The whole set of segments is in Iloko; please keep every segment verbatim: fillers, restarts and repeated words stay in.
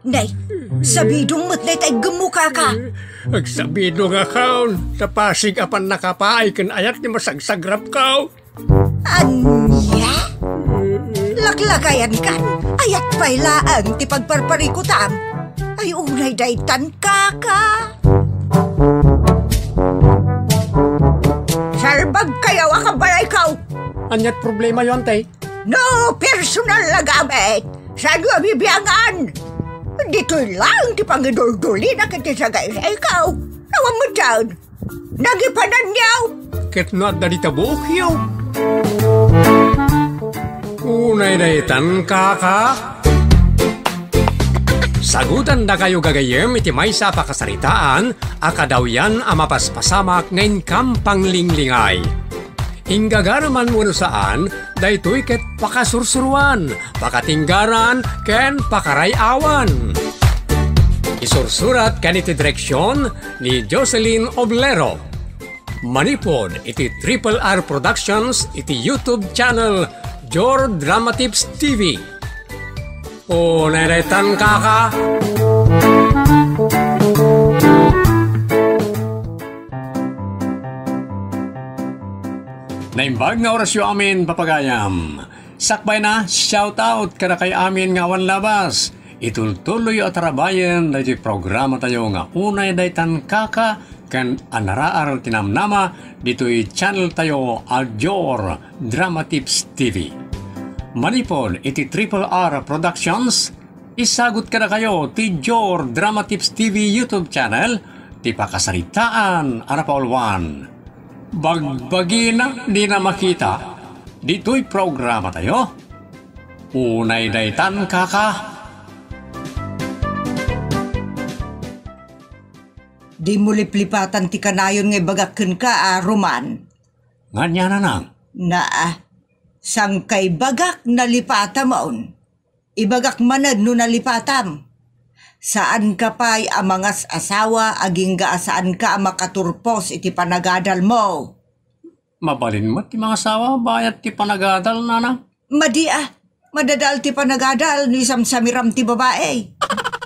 Nay, sabidong met dayta iggemmo, kaka. Agsabidongakon, ta pasig a pannakapaay ken ayat ti masagsagrapko. Ania? Laklakayankan, ayat pay laeng ti pagparparikutam. Ay, unay daytan, kaka. Salbagkayo a kabalayko. Aniat problemayo, ante? No personal a gamit, saanyo a bibiangan? Ditoy laeng ti pangiduldulina ket ti sagaysayko. Awan met daytan. Nagipananyo! Ket no adda dita buokyo. Unay daytan, kaka. Sagutandakayo gagayyem iti maysa a pakasaritaan a kadawyan a mapaspasamak nga inkam panglinglingay. Inggagareman wenno saan, daytoy ket pakasursuroan, pakatinggaran, ken pakaray-awan. Isursurat ken iti direksion ni Jocelyn Oblero. Manipud iti Triple R Productions iti YouTube channel Jor Dramatips T V. Unay daytan, kaka. Naimbag nga orasyo amin, papagayam. Sakbayna, shout out kadakay amin nga awan labas. Itultuloyyo a tarabayen daytoy programatayo nga Unay Daytan, Kaka, ken Anaraar ti Namnama ditoy channel tayo a Jor Drama Tips T V. Manipud iti Triple R Productions, isagut kadakayo ti Jor Drama Tips T V YouTube channel ti pakasaritaan a napauluan. Bagbagina dina makita ditoy programatayo. Unay daytan, kaka. Dimo liplipatan ti kanayon nga ibagak kenka, a, Roman. Ngan ania, nanang? Naa, sangkaibagak, nalipatamon. Ibagak manen no nalipatam. Saanka pay a mangas-asawa agingga a saanka a makaturpos iti panagadalmo. Mabalin met ti mangasawa bayat ti panagadal, nanang? Madi a, madadael ti panagadal no isamsamiram ti babai.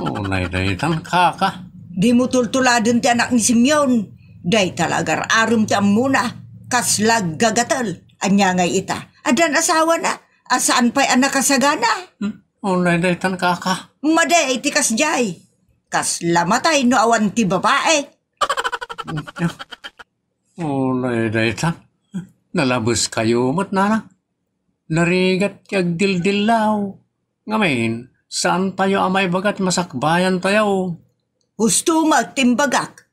Unay daytan, kaka. Dimo tultuladen ti anak ni Simeon. Dayta la agar-arem ti ammona. Kasla aggagatel. Ania ngay ita? Addan asawana a saan pay a nakasagana. Hmm? Unay daytan, kaka. Madi ti kasdiay. Kasla matay no awan ti babai. Unay daytan. Nalabeskayo met, nanang. Narigat ti agdildillaw. Ngamin, saantayo a maibaga ti masakbayantayo. Husto met ti imbagak.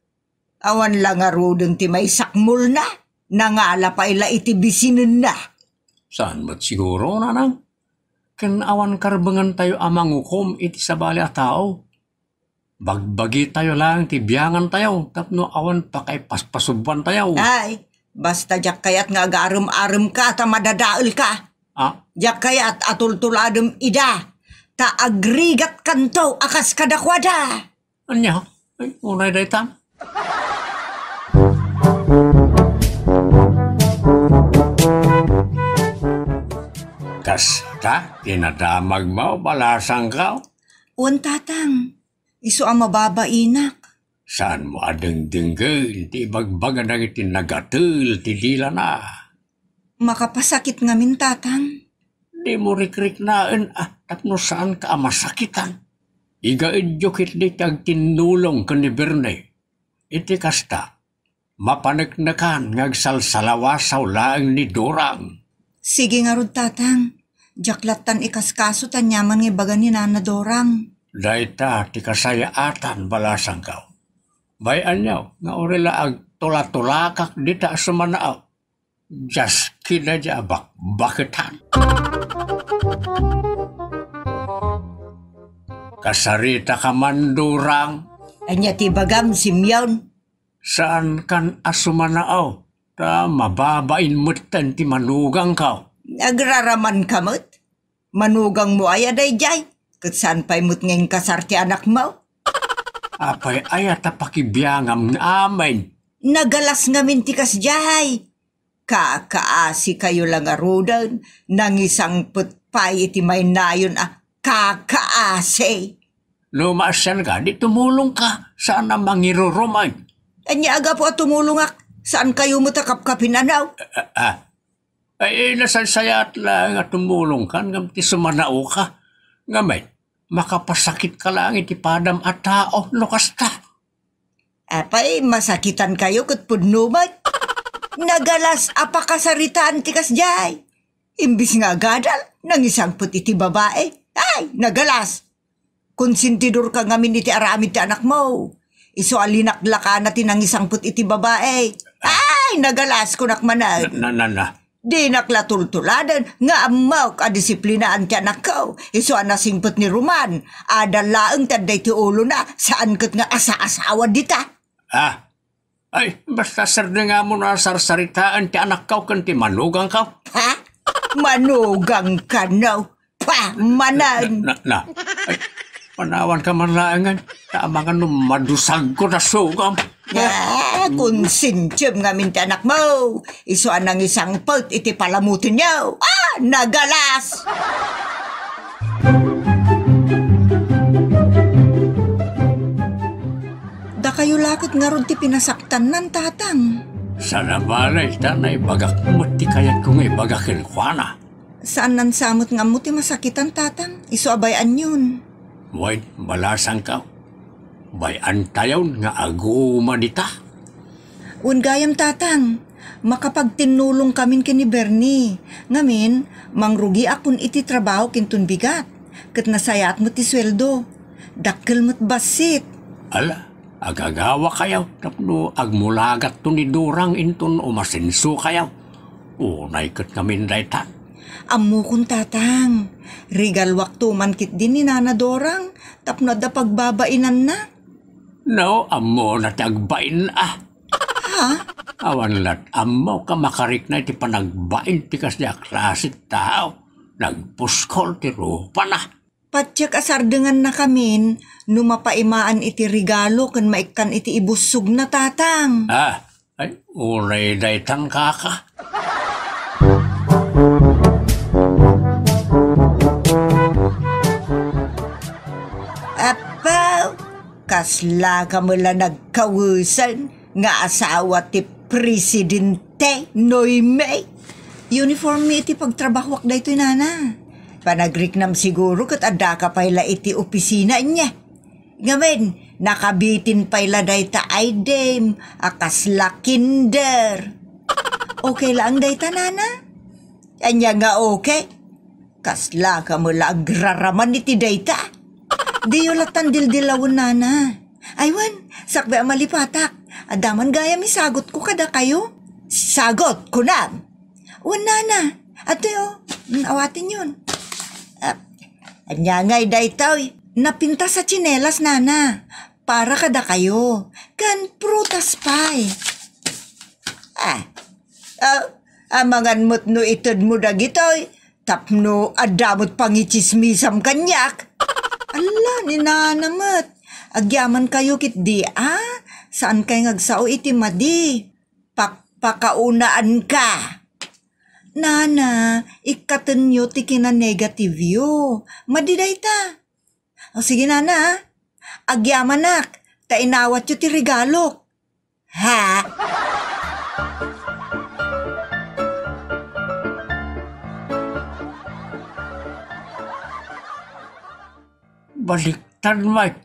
Awan la ngaruden ti maisakmolna. Nangala pay la iti bisinenna. Saan met siguro, nanang? Ken awan karbengantayo a mangukom iti sabali a tao. Bagbagitayo laeng ti biangantayo tapno awan pakaipaspasubbantayo. Ay, basta diak kayat nga agarem-aremka ta madadaelka. Ah? Diak kayat a tultuladem ida, ta agrigatkanto a kas kadakuada. Ania? Ay, unay daytan. Kasta, kinadamagmo, balasangko? Wen, tatang. Isu a mababainak. Saanmo a dengdenggen ti ibagbaga dagiti nagatel ti dilana? Makapasakit ngamin, tatang. Dimo rikriknaen a tapno saanka a masakitan. Igaedyo ketdi ti agtinnulong ken ni Berne. Iti kasta, mapaneknekan nga agsalsalawasaw laeng ni Dorang. Sige ngarud, tatang. Diak lattan ikaskaso ta aniaman nga ibaga ni Nana Dorang. Dayta ti kasayaatan, balasangko. Bay-anyo nga uray la agtulatulakak dita a sumanaaw. Dias kida dia bakbaketan. Kasaritaka man, Dorang. Ania ti ibagam, Simeon? Saankan a sumanaaw, ta mababain metten ti manugangko. Agraramanka met? Manugangmo aya daydiay? Ket saan pay met nga inkasar ti anakmo? Apay aya ta pakibiangam nga amin? Nagalas ngamin ti kasdiay. Kakaasikayo la ngaruden, nangisangpet pay iti maynayon a kakaasi. No maasianka, di tumulongka, saan a mangirurumay. Ania a gapu a tumulongak? Saan kayo met a kapkapin, ano? Ah, ah. Ay, nasaysayat laeng a tumulongkan, ngem ti sumanaoka. Ngamin, makapasakitka laeng iti padam a tao, no kasta. Apay, masakitankayo ket pudno met. Nagalas a pakasaritaan ti kasdiay. Imbis nga agadal, nangisangpet iti babae. Ay, nagalas! Konsentidorka ngamin iti aramid ti anakmo. Isu a linaklakana ti nangisangpet iti babae. Ay, nagalas, kunak manen. Na, na, na, na. Dinak la tultuladen nga ammok a disiplinaan ti anakko. Isu a nasingpet ni Roman. Adal laeng ti adda iti ulona, saan ket nga asa-asawa dita. Ah, ay, basta sardengam no a sarsaritaen ti anakko ken ti manugangko. Ha? Manugangka, no? Pa, manen. Na, na, na. Ay, panawanka man laengen. Ta amangan no madusagko ta sugom. Ah, konsensiem ngamin ti anakmo. Isu a nangisangpet iti palamutenyo. Ah, nagalas! Dakayo la ket ngarud ti pinasaktannan, Tatang. Saan a bale, ta naibagak met ti kayatko nga ibaga kenkuana. Saan nansa met nga ammo ti masakitan, Tatang. Isu a bay-anyon. Wen, balasangko. Bay-antayon nga aguma dita. Wen gayam, Tatang. Makapagtinnulongkamin ken ni Bernie. Ngamin, mangrugiak kun iti trabaho ken ton bigat. Ket nasayaat met ti sueldo. Dakkel met bassit. Ala, agagawakayo tapno agmulagatto ni Dorang inton umasensokayo. Unay ket ngamin daytan. Ammokon, Tatang. Regaluakto man ketdi ni Nana Dorang tapno adda pagbabainanna. No, ammona ti agbain a. Ha? Awan lat ammok a makarikna iti panagbain ti kasdi a klase ti tao. Nagpuskol ti rupana. Patiek a sardengannakamin no mapaimaan iti regalo ken maikkan iti ibussogna, Tatang. Ah, ay, unay daytan, kaka. Apaw, kaslaka met la nagkawesen nga asawa ti Presidente Noyme. Uniform mi iti pagtrabahoak daytoy, Nana. Panagriknam siguro ket addaka pay la iti opisina, ania? Ngamin, nakabitin pay la dayta item a kasla kinder. Okay laeng dayta, Nana? Ania nga okay? Kaslaka met la agraraman iti dayta. Diyo lattan dildilawen, Nana. Ay wen, sakbay a malipatak. Adda man gayam isagotko kadakayo. Sagot, kunam. Wen, Nana. Adtoy, o. Mm, awatenyon. Ah, ania ngay daytoy? Napintas a tsinelas, Nana. Para kadakayo. Ken prutas pay. Ah, ah, amangan met no itedmo dagitoy. Tapno adda met pangitsismisam kaniak. Alla, ni Nana met. Agyamankayo ketdi a. Saankay nga agsao iti madi. Pakpakaunaanka. Nana, ikkatenyo ti kina-negative yo. Madi dayta. O sige, Nana, a. Agyamanak, ta inawatyo ti regalok. Ha? Baliktad, Mike.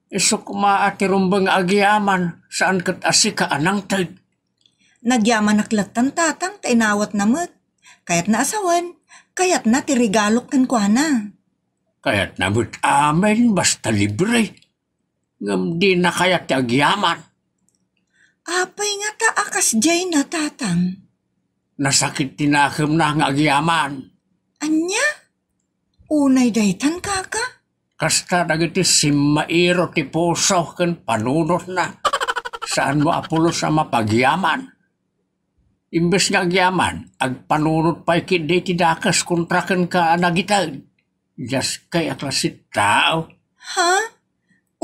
Isu koma a ti rumbeng nga agyaman, saan ket a sika a nangted. Nagyamanak lattan, Tatang, ta inawatna met. Kayatna a sawen, kayatna ti regalok kenkuana. Kayatna met amin, basta libre. Ngem dina kayat ti agyaman. Apay ngata a kasdiayna, Tatang? Nasakit ti nakemna nga agyaman. Ania? Unay daytan, kaka? Kasta dagiti simmairo ti puso ken panunotna. Saanmo a pulos a mapagyaman. Imbes nga agyaman, agpanunot pay ketdi ti dakes kontra kenka a nagited. Diaskay a klase ti tao. Ha?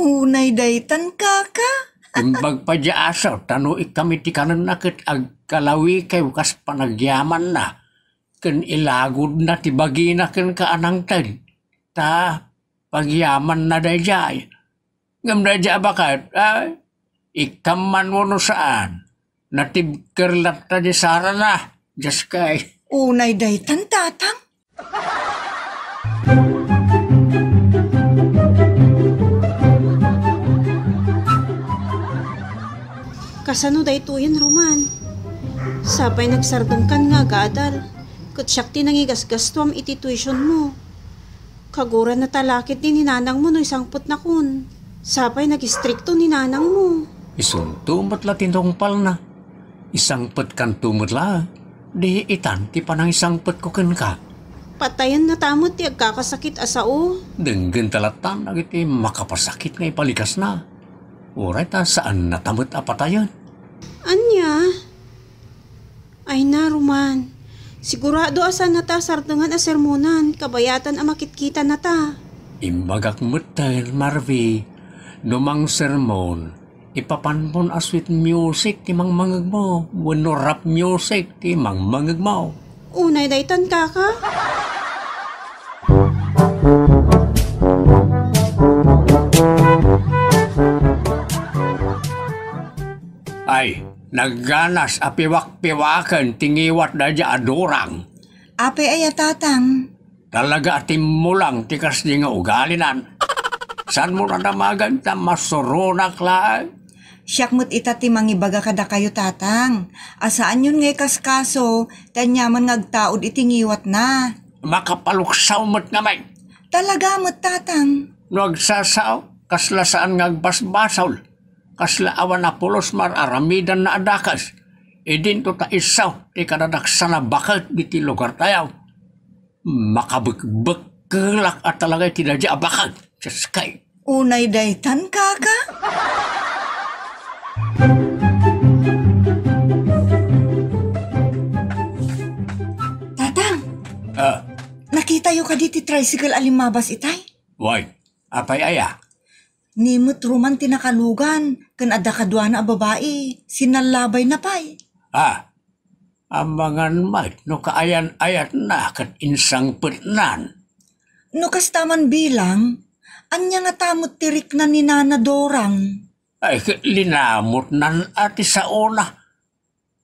Unay daytan, kaka? Imbag pay diay asaw, ta no ikkami ti kanenna ket agkalawikayo kas panagyamanna, ken ilagudna ti bagina kenka a nangted. Ta pagyamanna daydiay. Ngem daydiay a baket, ay, ikkan man wenno saan, natibker latta di sarana, diaskay. Unay daytan, Tatang. Kasano daytoyen, Roman? Sapay nagsardengkan nga agadal, ket siak ti nangigasgastuam iti tuitionmo. Kaguranna ta la ketdi ni nanangmo no isangpetnakon. Sapay nagistrikto ni nanangmo. Isunto met la ti tungpalna. Isangpetkanto met la, di itan ti panangisangpetko kenka. Patayennata met ti agkakasakit a sao. Denggenta latta dagiti makapasakit nga ipalikasna. Uray ta saannata met a patayen. Ania? Ay na, Roman. Sigurado a saannata a sardengan a sermonan, kabayatan a makitkitanata. Imbagak metten, Marvy, no mangsermon, ipapanmon a sweet music ti mangmangegmo wenno rap music ti mangmangegmo. Unay daytan, kaka? Ay, nagganas a piwakpiwaken ti ngiwat daydiay a Dorang. Apay aya, Tatang? Talaga a timmulang ti kasdi nga ugalinan. Saanmo nadamagen ta masuronak laeng? Siak met ita ti mangibaga kadakayo, Tatang, a saanyon nga ikaskaso ti aniaman nga agtaud iti ngiwatna. Makapaluksaw met ngamin. Talaga met, Tatang. No agsasao, kasla saan nga agbasbasol. Kasla awan a pulos mar-aramidanna a dakes. Idinto ta issaw ti kadadaksana baket ditoy lugartayo. Makabekbekkelak a talaga iti daydiay a baket. Diaskay. Unay daytan, kaka? Tatang, Ah, nakitayo kadi ti tricycle a limmabas itay? Wen, apay aya? Ni met Roman ti nakalugan, ken adda kaduana a babai, sinnallabayna pay. Ah, amangan met no kaayan-ayatna ket insangpetnan. No kasta man bilang, ania ngata met ti rikna ni Nana Dorang? Ay, ket linamutnan a ti saona.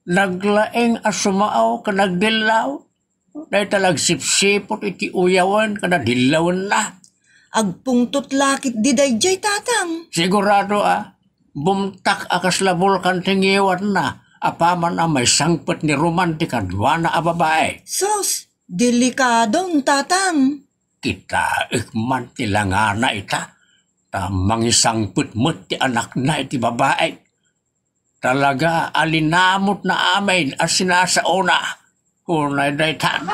Naglaing a sumao ken nagdillaw. Dayta la agsipsiput iti uyawen ken adillawenna. Agpungtot la ketdi daydiay, Tatang. Sigurado a, bumtak a kasla bulkan ti ngiwatna apaman a maisangpet ni Roman ti kaduana a babai. Sus, delikadon, Tatang. Kitaek man ti langana ita, ta mangisangpet met ti anakna iti babai. Talaga a linamutna amin a sinasaona. Unay daytan.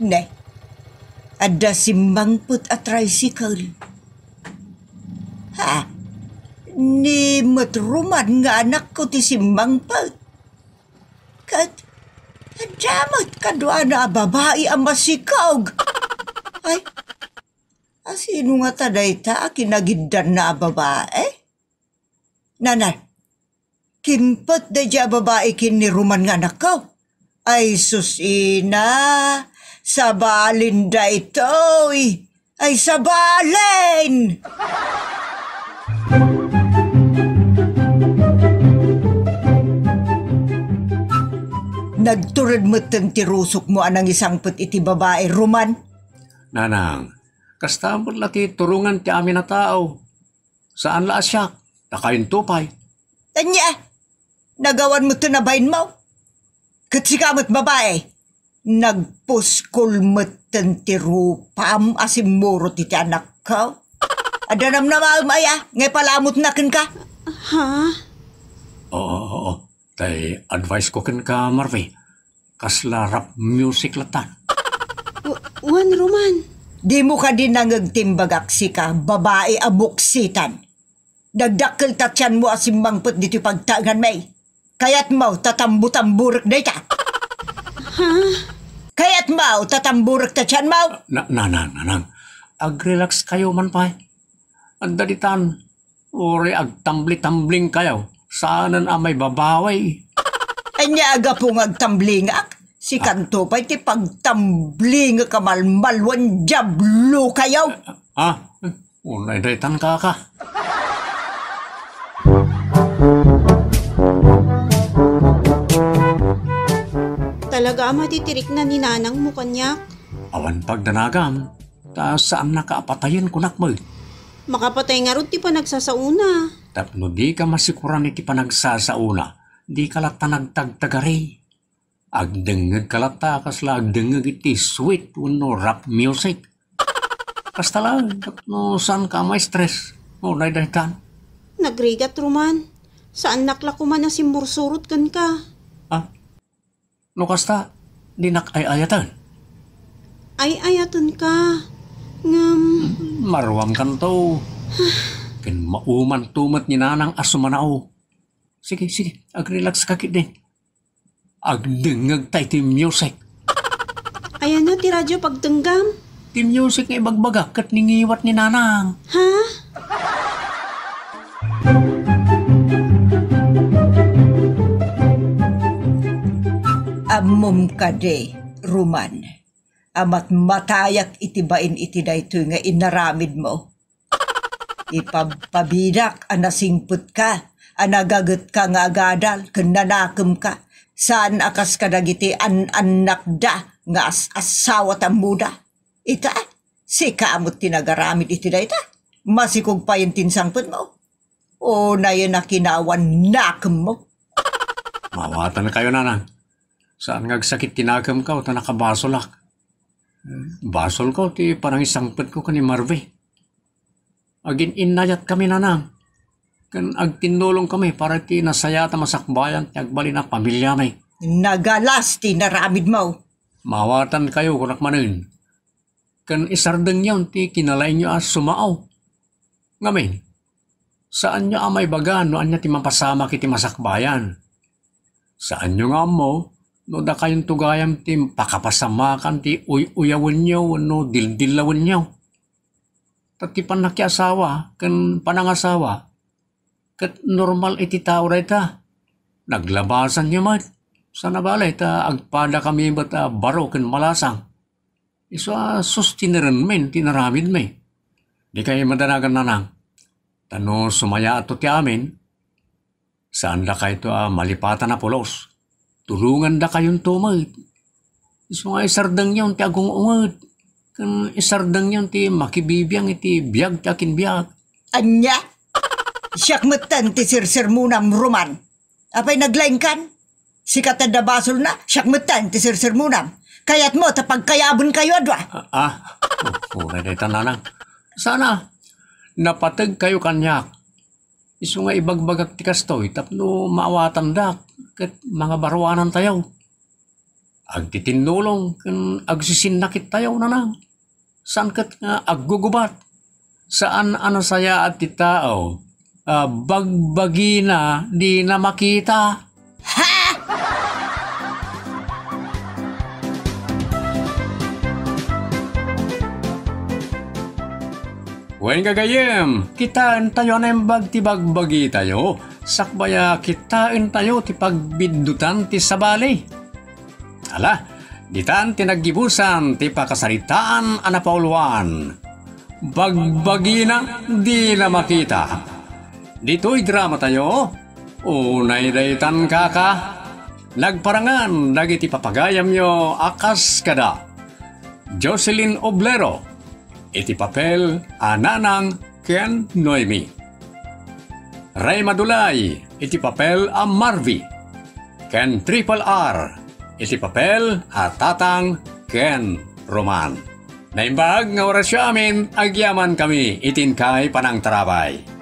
Ne, adda simmangpet a tricycle. Ha? Ni met Roman nga anakko ti simmangpet. Ket adda met kaduana a babai a masikog. Ay, asino ngata dayta a kinagiddanna a babai? Nana, kimpet daydiay a babai ken ni Roman nga anakko. Ay sus, ina, sabalin daytoy. Ay, sabalin! Nagtured metten ti rusokmo a nangisangpet iti babai, Roman. Nanang, kasta met la ti turongan ti amin a tao. Saan la a siak, ta kayonto pay. Ania? Nagawan metten a bainmo? Ket sika met babai, nagpuskol metten ti rupam a simmurot iti anakko. Adda namnamaem aya nga ipalamutna kenka? Ha? Oo, oo, oo. Tay advice ko kenka, Marvy. Kasla rap music latta. W-, wen, Roman. Dimo kadi nangngeg ti imbagak sika, babai a buksitan. Nagdakkel ta tianmo a simmangpet ditoy pagtaenganmi. Kayatmo ta tambo-tamborek dayta? Ha? Kayatmo ta tamborek ta tianmo? Na-, nanang, nanang. Agrelax kayo man pay. Adda ditan, uray agtambli-tamblingkayo, saanen a maibabawi. Ania a gapu nga agtamblingak? Sikanto pay ti pagtamblingak a malmalwan, diablokayo! Ah, unay daytan, kaka. Talaga a matitirikna ni nanangmo kaniak? Awan pagdanagam, ta saannaka a patayen, kunak met. Makapatay ngarud ti panagsasaona. Tapno dika masikuran iti panagsasaona, dika latta nagtagtagari. Agdengngegka latta kasla agdengngeg iti sweet wenno rap music. Kasta laeng, tapno saanka a ma-stress. Unay daytan. Nagrigat, Roman. Saannak la koma a simmursurot kenka. Ah, no kasta, dinak ay-ayaten. Ay-ayatenka. Ngem, maruamkanto. Ken maumanto met ni nanang a sumanao. Sige, sige, agrelaxka ketdi. Agdengngegta iti music. Ayanna ti radio pagtenggam? Ti music nga ibagbagak ket ningiwat ni nanang. Ha? Ammom kadi, Roman, a matmatayak iti bain iti daytoy nga inaramidmo. Ipabpabidak a nasingpetka, a nagagetka nga agadal, ken nanakemka, saan a kas kadagiti an-annakda nga as-asawa tammoda. Ita, sika met ti nagaramid iti dayta. Masikog payen ti insangpetmo. Unayen a kinawan nakemmo. Mawatankayo, nanang. Saan nga agsakit ti nakemko ta nakabasolak. Basolko ti panangisangpetko ken ni Marvy. Agin-innayatkami, nanang, ken agtinnulongkami para iti nasayaat a masakbayan ti agbalin a pamiliami. Nagalas ti inaramidmo. Mawatankayo, kunak manen. Ken isardengyon ti kinalaingyo a sumao. Ngamin, saanyo a maibaga no ania ti mapasamak iti masakbayan. Saanyo nga ammo no dakayonto gayam ti pakapasamakan ti uy-uyawenyo wenno dildillawenyo. Ta ti pannakiasawa ken panangasawa ket normal iti tao dayta. Naglabasanyo met. Sana balay ta agpadakami met a baro ken malasang. Isu a sustinerenmin ti inaramidmi. Dikay madanagan, nanang. Ta no sumayaatto ti amin, saandakayto a malipatan a pulos. Tulongandakayonto met. Isu nga isardengyon ti agung-unget, ken isardengyon ti makibibiang iti biag ti akinbiag. Ania? Siak metten ti sersermonam, Roman. Apay naglaingkan? Sika ti adda basolna, siak metten ti sersermonam. Kayatmo ta pagkayabenkayo a dua? Ah, ah. Oh, uray dayta, nanang. Sana, napategkayo kaniak. Isu nga ibagbagak ti kastoy tapno maawatandak ket mangabaruanantayo. Agtitinnulong ken agsisinnakit tayo, nanang. Saan ket nga aggugubat. Saan a nasayaat ti tao a bagbagina dina makita. Ha? Wen gagayyem, kitaentayo a naimbag ti bagbagitayo, sakbay a kitaentayo ti pagbiddutan ti sabali. Ala, ditan ti naggibusan ti pakasaritaan a napauluan. Bagbagina dina makita. Ditoy dramatayo, unay daytan, kaka. Nagparangan dagiti papagayamyo a kas kada Jocelyn Oblero, iti papel a nanang ken Noemi. Ray Madulay iti papel a Marvy, ken Triple R iti papel a tatang ken Roman. Naimbag nga orasyo amin, agyamankami iti inkay panangtarabay.